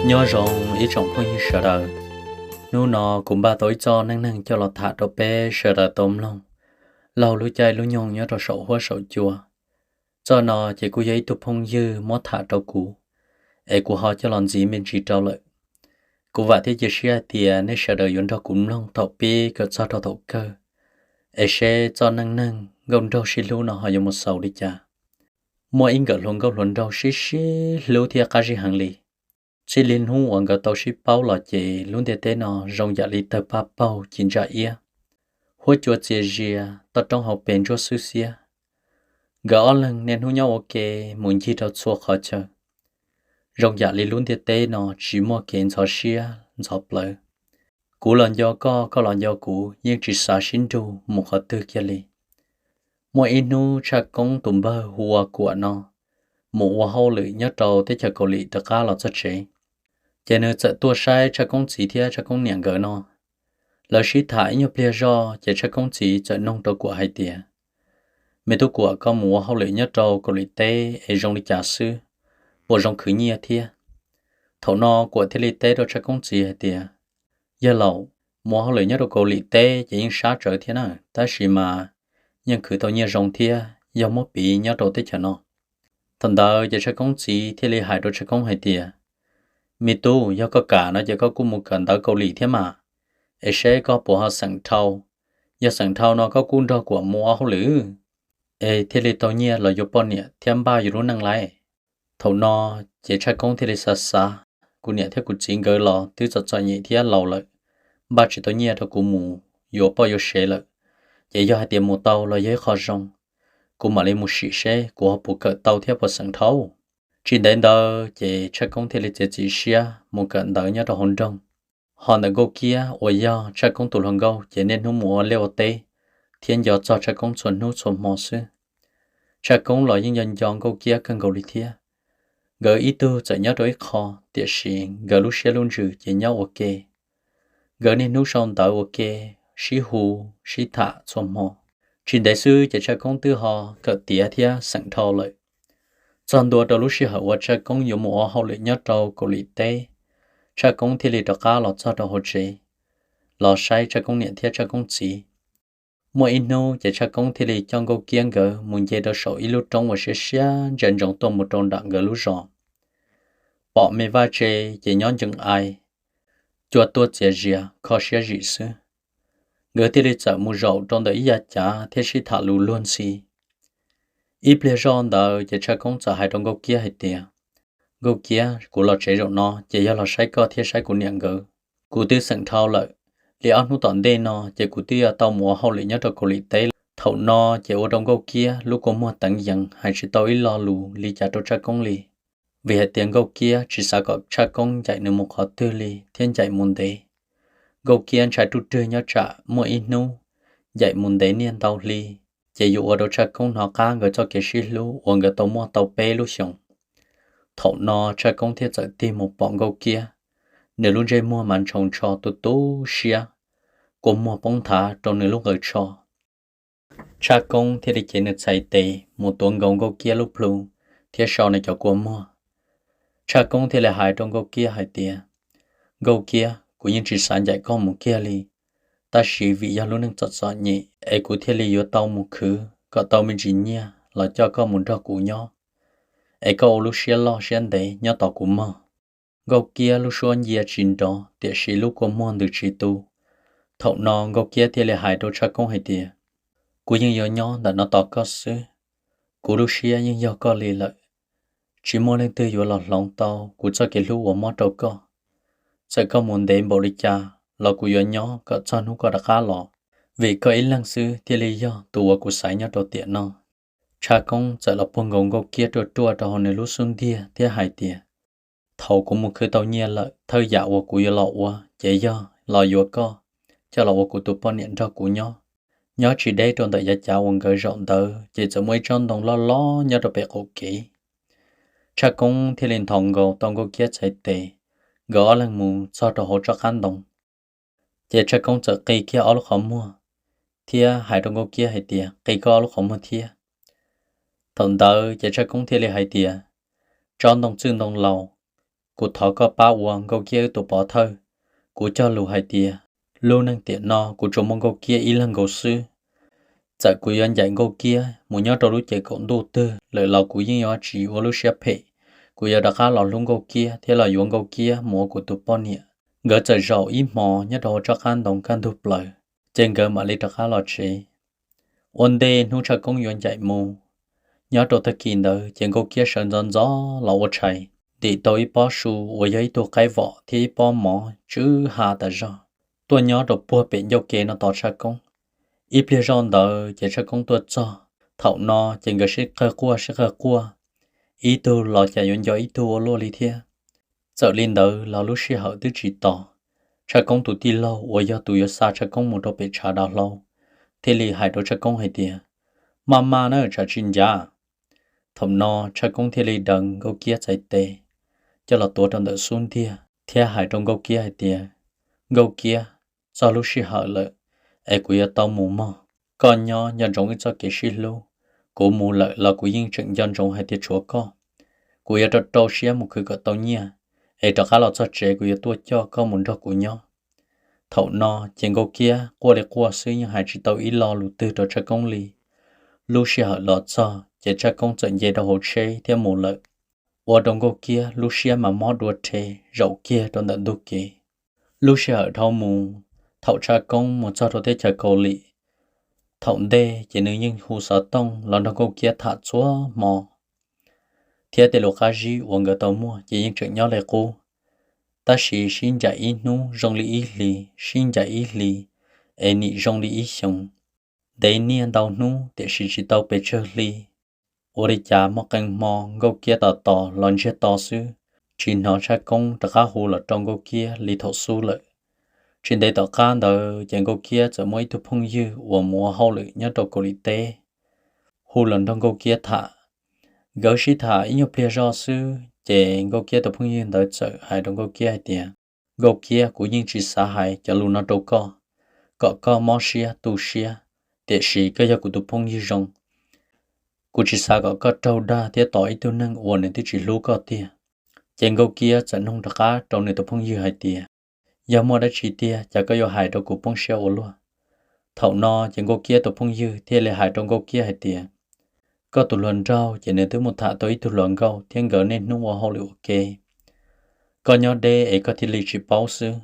Nyob zoo ib tsoom phooj ywg sawv daws, hnub no kuv npaj tau ib txoj neej neeg coj los tham rau peb sawv daws tau mloog laug lub caij lub nyoog nyob rau saum huab saum cua. Txoj no ces kuj yog ib tug phooj ywg muab tham rau kuv, es kuv ho coj los ntxiv me ntsis rau lawm. Kuv vam thiab cia siab hais tias nej sawv daws yuav nrog kuv mloog thaum pib kom txog rau thaum kawg, es seb txoj neej neeg nkauj nraug sib hlub no ho yuav mus xaus li cas. Muaj ib nkawm hluas nkauj hluas nraug sib sib hlub thiab qab zib heev li. Txij li hnub uas nkawd tau sib paub los ces lub ntiaj teb no zoo yam li tawg paj paug ci ntsa iab, huab cua txias zias, toj roob hauv pes ntsuab xwb xiab. Nkawd ob leeg niaj hnub nyob ua ke mus ncig rau txhua qhov chaw, zoo yam li lub ntiaj teb no tsis muaj kev ntxhov siab ntxhov plawv. Kuv los nco koj, koj los nco kuv, yeej tsis xav sib nrug mus qhov twg kiag li. Muaj ib hnub Tshaj Koob tus npawg hu ua Kuam no mus ua hauj lwm nyob rau teb chaws Kaus Lim rov qab los txog tsev, ces nws txawm tuaj saib Tshaj Koob txiv thiab Tshaj Koob niam nkawd no. Lawv sib tham ib nyuag pliag zog ces Tshaj Koob txiv txawm noog rau Kuam hais tias, Me tub Kuam, koj mus ua hauj lwm nyob rau Kaus Lim teb es zoo li cas xwb, puas zoo khwv nyiaj thiab? Thaum no Kuam thiaj li teb rau Tshaj Koob txiv hais tias, Yawg laus, mus ua hauj lwm nyob rau Kaus Lim teb ces yeej sab tsawv thiab na, tab sis mas yeej khwv tau nyiaj zoo thiab yog muab piv nyob rau teb chaws no. Thaum ntawd ces Tshaj Koob txiv thiaj li hais rau Tshaj Koob hais tias, Me tub, yog koj kam no ces koj kuj mus kawm ntawv Kaus Lim thiab mas, es seb koj puas ho xeem dhau. Yog xeem dhau no koj kuj nrog Kuam mus ua hauj lwm, es thiaj li tau nyiaj los yuav poj niam thiab npaj yus lub neej lais. Thaum no ces Tshaj Koob thiaj li xav xav, Kuv niam thiab kuv txiv nkawd los twb txom txom nyem thiab laus lawm, npaj tsis tau nyiaj rau kuv mus yuav poj yuav sev lawm, ces yog hais tias mus tau los yog ib qho zoo. Kuv mam li mus sim seb kuv ho puas kawm tau thiab puas xeem dhau. Tsis ntev ntawd ces Tshaj Koob thiaj li txiav txim siab mus kawm ntawv nyob rau hauv nroog. Ho ntawm Nkauj Kiab uas yog Tshaj Koob tus hluas nkauj ces niaj hnub mus ua liaj ua teb thiab nco txog Tshaj Koob txhua hnub txhua hmo xwb. Tshaj Koob los yeej nco nco Nkauj Kiab kawg nkaus li thiab. Nkawd ib tug txawm nyob rau ib qho, tiam sis nkawd lub siab lub ntsws ces nyob ua ke. Nkawd niaj hnub sau ntawv ua ke, sib hu, sib tham txhua hmo. Tsis ntev xwb ces Tshaj Koob twb ho kawm tiav thiab xeem dhau lawm. Txog ntua rau lub sij hawm uas Tshaj Koob yuav mus ua hauj lwm nyob rau Kaus Lim teb, Tshaj Koob thiaj li rov qab los txog rau hauv tsev, los saib Tshaj Koob niam thiab Tshaj Koob txiv. Muaj ib hnub ces Tshaj Koob thiaj li coj Nkauj Kiab nkawd mus nce rau saum ib lub roob uas siab siab ntsia ntsoov tuaj mus rau nram nkawd lub zos. Pom me vaj tse ces nyob ntsees ai, cua tuaj txias zias kho siab zim xwb. Nkawd thiaj li txawm mus zaum rau ntawm ib yav cav thiab sib tham lus luag ntxhi. Ib pliag zoj ntawd ces Tshaj Koob txawm hais rau Nkauj Kiab hais tias, Nkauj Kiab, kuv los tsev zaum no ces yog los saib koj thiab saib kuv niam nkawd. Kuv twb xeem dhau lawm, li ob hnub tom ntej no ces kuv twb yuav tau mus ua hauj lwm nyob rau Kaus Lim teb. Thaum no ces ua rau Nkauj Kiab lub kua muag teev yees hais tsis tau ib lo lus li cas rau Tshaj Koob li, vim hais tias Nkauj Kiab tsis xav kom Tshaj Koob ncaim nws mus qhov twg li thiab ncaim mus ntev. Nkauj Kiab ntshai ruj rwg nyob tsam muaj ib hnub ncaim mus ntev niaj ntau hli, ces yuav ua rau Tshaj Koob hnov qab nkawd txoj kev sib hlub uas nkawd tau muaj tau peb lub xyoos. Thaum no Tshaj Koob thiaj txawm tig mus pom Nkauj Kiab, nws lub ntsej muag mas ntshoo ntsho tu tu siab, kua muag poob nthav rau nws lub nqaws tsho. Tshaj Koob thiaj li cev nws txhais tes mus tuav nkaus Nkauj Kiab lub plhu thiab so nws cov kua muag. Tshaj Koob thiaj li hais rau Nkauj Kiab hais tias, Nkauj Kiab, kuv yeej tsis xav ncaim koj mus kiag li, tab sis vim yog lub neej txom txom nyem es kuv thiaj li yuav tau mus khwv kom tau me ntsis nyiaj los coj koj mus nrog kuv nyob, es koj ua lub siab loj siab ntev nyob tos kuv mog. Nkauj Kiab lub suab ncia tsis nrov tiam sis lub kua muag ntws tsis tu. Thaum no Nkauj Kiab thiaj li hais rau Tshaj Koob hais tias, Kuv yeej yuav nyob ntawm no tos koj xwb. Kuv lub siab yeej yog koj li lawm, tsis muaj leej twg yuav los hloov tau kuv txoj kev hlub uas muab rau koj. Txawm koj mus ntev npaum li cas los kuv yuav nyob kom txog hnub koj rov qab los, vim koj ib leeg xwb thiaj li yog tus uas kuv xaiv nyob rau tiam no. Tshaj Koob txawm los puag nkaus Nkauj Kiab ruaj ruaj rau hauv nws lub xub ntiag thiab hais tias, Thaum kuv mus khwv tau nyiaj lawm, thawj yam uas kuv yuav los ua ces yog los yuav koj, coj los ua kuv tus poj niam nrog kuv nyob. Nyob tsis deb rau ntawm yav cav uas nkawd zaum ntawd ces txawm muaj ib tsob ntoo loj loj nyob rau pem qaum kev. Tshaj Koob thiaj li nthos nkaus tau Nkauj Kiab txhais tes, nkawd ob leeg mus txog rau hauv tsob qab ntoo. Ces Tshaj Koob txawm qi kiag ob lub qhov muag thiab hais rau Nkauj Kiab hais tias, Qi koj ob lub qhov muag thiab. Thaum ntawd ces Tshaj Koob thiaj li hais tias, Tsob ntoo txwj ntoo laus, kuv thov koj pab ua Nkauj Kiab wb tus pov thawj. Kuv cog lus hais tias lub neej tiam no kuv tsuas muaj Nkauj Kiab ib leeg nkaus xwb. Txawm kuv yuav ncaim Nkauj Kiab mus nyob rau lub ces kaum ntuj twg lawm los kuv yeej yuav tsis ua lub siab phem. Kuv yuav rov qab los hlub Nkauj Kiab thiab los yuav Nkauj Kiab mus ua kuv tus poj niam. Nkawd txawm zaum ib hmos nyob rau hauv tsob qab ntoo kaj ntug plaws, ces nkawd mam li rov qab los tsev. Ua ntej hnub Tshaj Koob yuav ncaim mus, nyob rau tag kis ntawd ces Nkauj Kiab sawv ntxov ntxov los ua tshais, ntim tau ib pob su uas yog ib tug qaib vom thiab ib pob mov tsw ha tas zog, tuaj nyob rau puag pem ncauj kev no tos Tshaj Koob. Ib pliag zoj ntawd ces Tshaj Koob tuaj txog. Thaum no ces nkawd sib qawg quaj sib qawg quaj, ib tug los cas yuav nco ib tug ua luaj li thiab. Txawm li ntawd los lub sij hawm twb tsis tos, Tshaj Koob tus tij laug uas yog tus yuav xa Tshaj Koob mus rau pem tshav dav hlau thiaj li hais rau Tshaj Koob hais tias, Maj maj na, tsam tsis ncav. Thaum no Tshaj Koob thiaj li daws Nkauj Kiab txhais tes coj los tuav rau ntawm xub ntiag thiab hais rau Nkauj Kiab hais tias, Nkauj Kiab, txog lub sij hawm lawm es kuv yuav tau mus mog. Koj nyob nco ntsoov wb txoj kev sib hlub. Kuv mus lawm los kuv yeej tseem nco ntsoov hais tias tshuav koj. Kuv yuav rau rau siab mus khwv kom tau nyiaj, es rov qab los txog tsev kuv yuav tuaj coj koj mus nrog kuv nyob. Thaum no ces Nkauj Kiab quaj li quaj xwb yeej hais tsis tau ib lo lus twg rau Tshaj Koob li. Lub sij hawm los txog ces Tshaj Koob txawm nce rau hauv tsheb thiab mus lawm, ua rau Nkauj Kiab lub siab mas mob dua rhe zaum kiag rau ntawm ntug kev. Lub sij hawm dhau mus, thaum Tshaj Koob mus txog rau teb chaws Kaus Lim, thaum ntej ces nws yeej hu xov tooj los nrog Nkauj Kiab tham txhua hmo, thiab tej lus qab zib uas nkawd tau muaj ces yeej tseem nyob li qub. Tab sis sib ncaim ib hnub zoo li ib hlis, sib ncaim ib hlis es nim zoo li ib xyoos. Ntev niaj ntau hnub tiam sis tsis tau pes tsawg hli. Ua li cas muaj qee hmo Nkauj Kiab tos tos los ntsiag to xwb, tsis hnov Tshaj Koob rov qab hu los rau Nkauj Kiab li thaum xub lawm. Tsis ntev tom qab ntawd ces Nkauj Kiab txawm muaj ib tug phooj ywg uas mus ua hauj lwm nyob rau Kaus Lim teb hu los nrog Nkauj Kiab tham. Nkawd sib tham ib nyuag pliag zoj xwb ces Nkauj Kiab tus phooj ywg ntawd txawm hais rau Nkauj Kiab hais tias, Nkauj Kiab, kuv yeej tsis xav hais cov lus no rau koj, kom koj mob siab tu siab, tiam sis koj yog kuv tus phooj ywg zoo. Kuv tsis xav kom koj raug dag thiab tos ib tug neeg uas nws twb tsis hlub koj tiag. Ces Nkauj Kiab txawm nug rov qab rau nws tus phooj ywg hais tias, Yog muaj dab tsi tiag cas koj yuav hais rau kuv poob siab ua luaj? Thaum no ces Nkauj Kiab tus phooj ywg thiaj li hais rau Nkauj Kiab hais tias, Koj tus hluas nraug ces nws twb mus tham tau ib tug hluas nkauj thiab nkawd niaj hnub ua hauj lwm ua ke. Koj nyob deb es koj thiaj li tsis paub xwb.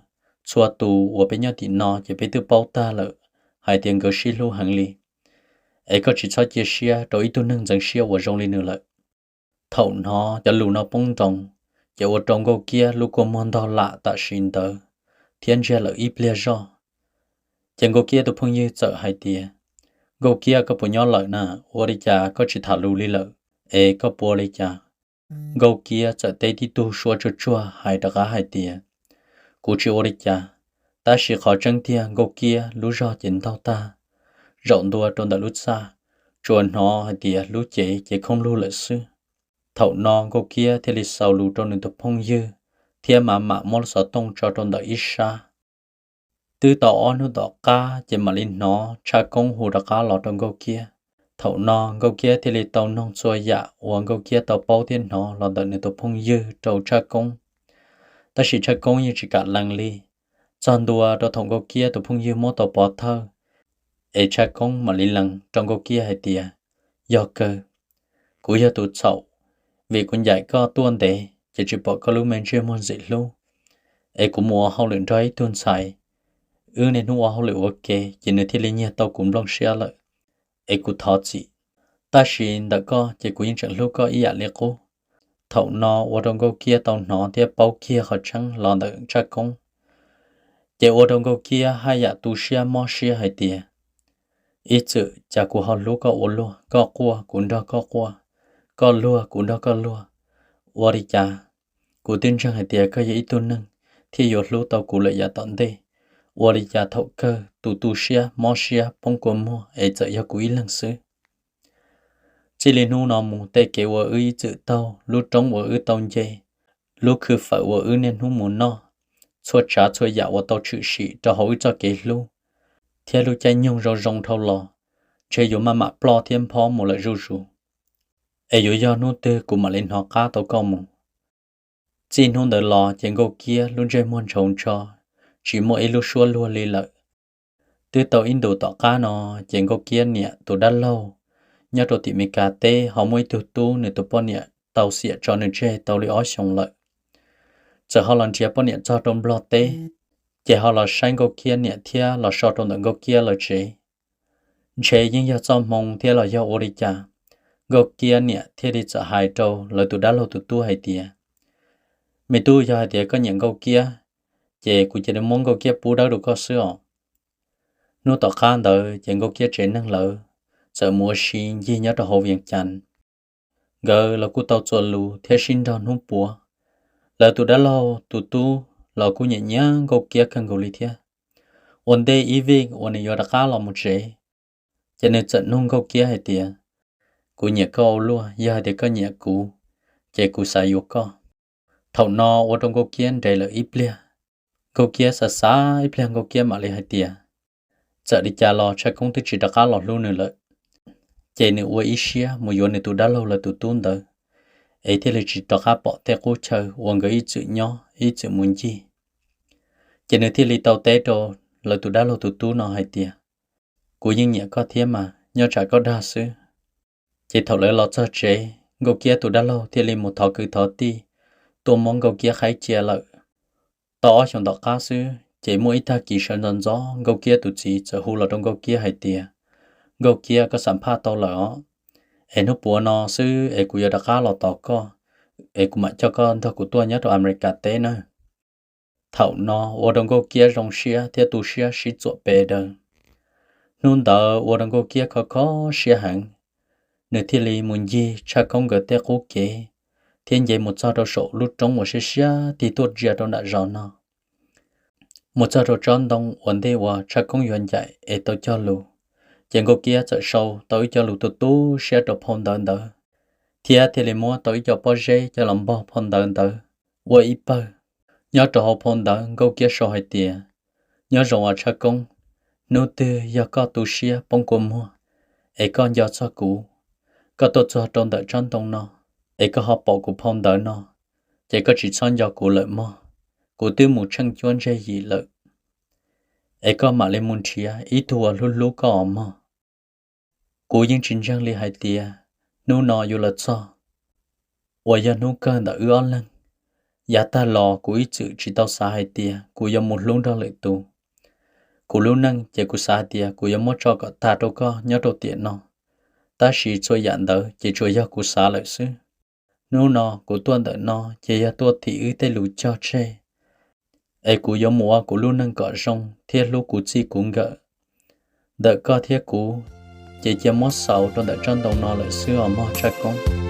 Txhua tus uas peb nyob tim no ces peb twb paub tag lawm hais tias nkawd sib hlub heev li. Es koj tsis txhob cia siab rau ib tug neeg ntxeev siab uas zoo li nws lawm. Thaum hnov cov lus no poob nroos, ces ua rau Nkauj Kiab lub kua muag ntog lam tam sim ntawd thiab ntsiag lawm ib pliag zoj. Ces Nkauj Kiab tus phooj ywg txawm hais tias, Nkauj Kiab, koj puas nyob lawm na? Ua li cas koj tsis tham lus li lawm? Es koj puas ua li cas? Nkauj Kiab txawm teb tib tug suab tsuag tsuag hais rov qab hais tias, Kuv tsis ua li cas. Tab sis qhov tseeb tiag Nkauj Kiab lub zog ces ntaug tag, zaum ntua rau ntawm lub txaj, tsuas hnov hais tias lub cev ces khoob lug lawm xwb. Thaum no Nkauj Kiab thiaj li xaus lus rau nws tus phooj ywg thiab mam mam muab lub xov tooj tso rau ntawm ib sab. Twb tau ob hnub tom qab ces mam li hnov Tshaj Koob hu rov qab los rau Nkauj Kiab. Thaum no Nkauj Kiab thiaj li tau noog txhua yam uas Nkauj Kiab tau paub thiab hnov los ntawm nws tus phooj ywg rau Tshaj Koob. Tab sis Tshaj Koob yeej tsis kam lees li. Txog ntua rau thaum Nkauj Kiab tus phooj ywg muab tau pov thawj, es Tshaj Koob mam li lees rau Nkauj Kiab hais tias, Yog kawg, kuv yog tus txhaum, vim kuv ncaim koj tuaj ntev ces tsis pom koj lub me ntsej muag ntxim hlub, es kuv mus ua hauj lwm nrog ib tug ntxhais, wb niaj hnub ua hauj lwm ua ke ces nws thiaj li nyiag tau kuv nplooj siab lawm, es kuv thov txim. Tab sis ntawm koj ces kuv yeej tseem hlub koj ib yam li qub. Thaum no ua rau Nkauj Kiab tau hnov thiab paub kiag qhov tseeb los ntawm Tshaj Koob, ces ua rau Nkauj Kiab haj yam tu siab mob siab hais tias, Ib txwm cas kuv ho hlub koj ua luaj, koj quaj kuv nrog koj quaj, koj luag kuv nrog koj luag. Ua li cas kuv twb ntseeg hais tias koj yog ib tug neeg thiaj yuav hlub tau kuv lawm yav tom ntej, ua li cas thaum kawg tus tu siab mob siab poob kua muag es txawm yog kuv ib leeg xwb? Txij li hnub no mus tej kev uas wb ib txwm taug, lub roob uas wb tau nce, lub khw fawm uas wb niaj hnub mus noj, txhua tsav txhua yam uas tau tshwm sim rau hauv wb txoj kev hlub, thiab lub caij nyoog zoo zoo dhau los, ntshe yuav maj mam ploj thiab nphob mus lawm zuj zus. Es yuav yog hnub twg kuv mam li hnov qab tau koj mus? Txij hnub ntawd los ces Nkauj Kiab lub ntsej muag ntshauv ntsho, tsis muaj ib lub suab luag li lawm. Twb tau ib ntus tom qab no, ces Nkauj Kiab niam tus dab laug nyob rau tim Meskas teb ho muaj ib tug tub nws tus poj niam tau xiam tso nws tseg tau li ob xyoos lawm. Txawm ho los nrhiav poj niam txog rau Nplog teb, ces ho los saib Nkauj Kiab niam thiab los so rau ntawm Nkauj Kiab lawv tsev. Ntshe yeej yog txoj hmoo thiab los yog ua li cas, Nkauj Kiab niam thiaj li txawm hais rau lawv tus dab laug tus tub hais tias, Me tub, yog hais tias koj nyiam Nkauj Kiab, ces kuv cia li muab Nkauj Kiab pub dawb rau koj xwb os. Hnub tom qab ntawd ces Nkauj Kiab tsev neeg lawv txawm mus ua si ncig nyob rau hauv Vias Cas. Nkawd los kuj tau txuas lus thiab sib nrog hnub puav. Lawv tus dab laug tus tub los kuj nyiam nyiam Nkauj Kiab kawg nkaus li thiab. Ua ntej ib vij uas nws yuav rov qab los mus tsev, ces nws txawm nug Nkauj Kiab hais tias, Kuv nyiam koj ua luaj, yog hais tias koj nyiam kuv, ces kuv xav yuav koj. Thaum no ua rau Nkauj Kiab nres lawm ib pliag. Nkauj Kiab xav xav ib pliag Nkauj Kiab mam li hais tias, Txawm li cas los Tshaj Koob twb tsis rov qab los hlub nws lawm, ces nws ua ib siab mus yuav nws tus dab laug lawv tus tub ntawd, es thiaj li tsis rov qab pom tej qub chaw uas nkawd ib txwm nyob ib txwm mus ncig. Ces nws thiaj li tau teb rau lawv tus dab laug tus tub no hais tias, Kuv yeej nyiam koj thiab mas, nyob tsam koj dag xwb. Ces thaum lawv los txog tsev, Nkauj Kiab tus dab laug thiaj li mus thov kwv thov tij tuaj muab Nkauj Kiab qhaib cia lawm. Tau ob xyoos tom qab xwb, ces muaj ib tag kis sawv ntxov ntxov Nkauj Kiab tus txiv txawm hu los rau Nkauj Kiab hais tias, Nkauj Kiab, koj xam phaj tau lawm os, es hnub puav no xwb es kuv yuav rov qab los tos koj, es kuv mam coj koj nrog kuv tuaj nyob rau Amelikas teb nawb. Thaum no ua rau Nkauj Kiab zoo siab thiab tu siab sib txuam pes daws. Hnub ntawd ua rau Nkauj Kiab kho kho siab heev, nws thiaj li mus ncig Tshaj Koob nkawd tej qub kev, thiab nce mus txog rau saum lub roob uas siab siab tig tuaj ntsia rau nram zos no. Mus txog rau tsob ntoo uas ntej uas Tshaj Koob yuav ncaim es tau cog lus, ces Nkauj Kiab txawm sau tau ib co lus tu tu siab rau phau ntawv ntawd, thiab thiaj li muab tau ib co pob zeb coj los npog phau ntawv ntawd ua ib pawg. Nyob rau hauv phau ntawv Nkauj Kiab sau hais tias, Nyob zoo os Tshaj Koob, hnub twg yog koj tu siab poob kua muag, es koj nco txog kuv, koj tuaj txog rau ntawm tsob ntoo no, es koj ho pom kuv phau ntawv no, ces koj tsis txhob nco kuv lawm mog. Kuv twb mus tsheej cuab ntsej yim lawm, es koj mam li mus nrhiav ib tug uas hlub hlub koj os mog. Kuv yeej tsis ntseeg li hais tias hnub no yuav los txog, uas yog hnub kawg ntawm wb ob leeg. Yav tag los kuv ib txwm tsis tau xav hais tias kuv yuav mus hlub nrog lwm tus. Kuv lub neej ces kuv xav hais tias kuv yuav muab tso kom tag rau koj nyob rau tiam no, tab sis txhua yam ntawd ces tsuas yog kuv xav lawm xwb. Hnub no kuv tuaj ntawm no ces yog tuaj thim wb tej lus cog tseg, es kuv yuav mus ua kuv lub neej kom zoo thiab hlub kuv txij kuv nkawm. Ntawm koj thiab kuv, ces cia muab xaus rau ntawm tsob ntoo no lawm xwb os mog Tshaj Koob.